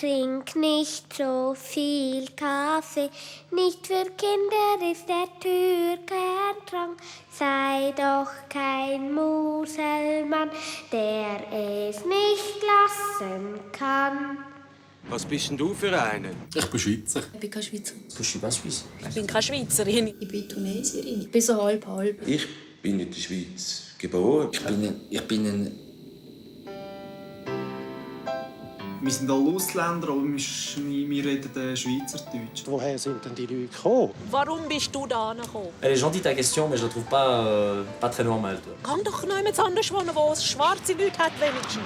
Trink nicht so viel Kaffee, nicht für Kinder ist der Tür kein Drang. Sei doch kein Muselmann, der es nicht lassen kann. Was bist denn du für eine? Ich bin Schweizer. Ich bin keine Schweizer. Je suis pas suisse. Ich bin keine Schweizerin. Ich bin Tunesierin. Ich bin so halb. Ich bin in der Schweiz geboren. Ich bin ein... Wir sind alle Ausländer, aber wir reden Schweizerdeutsch. Woher sind denn die Leute gekommen? Warum bist du da gekommen? Elle est gentille ta question, mais je la trouve pas très normale. Geh doch noch jemand anders wohnen, wo es schwarze Leute hat wenigstens.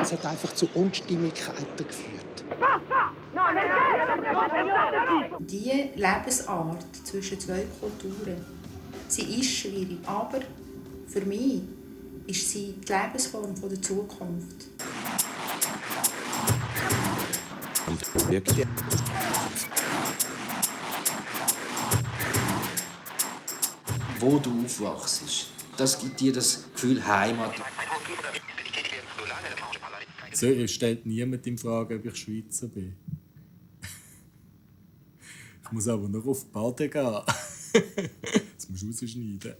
Es hat einfach zu Unstimmigkeiten geführt. Diese Lebensart zwischen zwei Kulturen, sie ist schwierig, aber für mich ist sie die Lebensform der Zukunft. Wo du aufwachst, das gibt dir das Gefühl Heimat. Zürich stellt niemand in Frage, ob ich Schweizer bin. Ich muss aber noch auf die Bade gehen. Das musst du rausschneiden.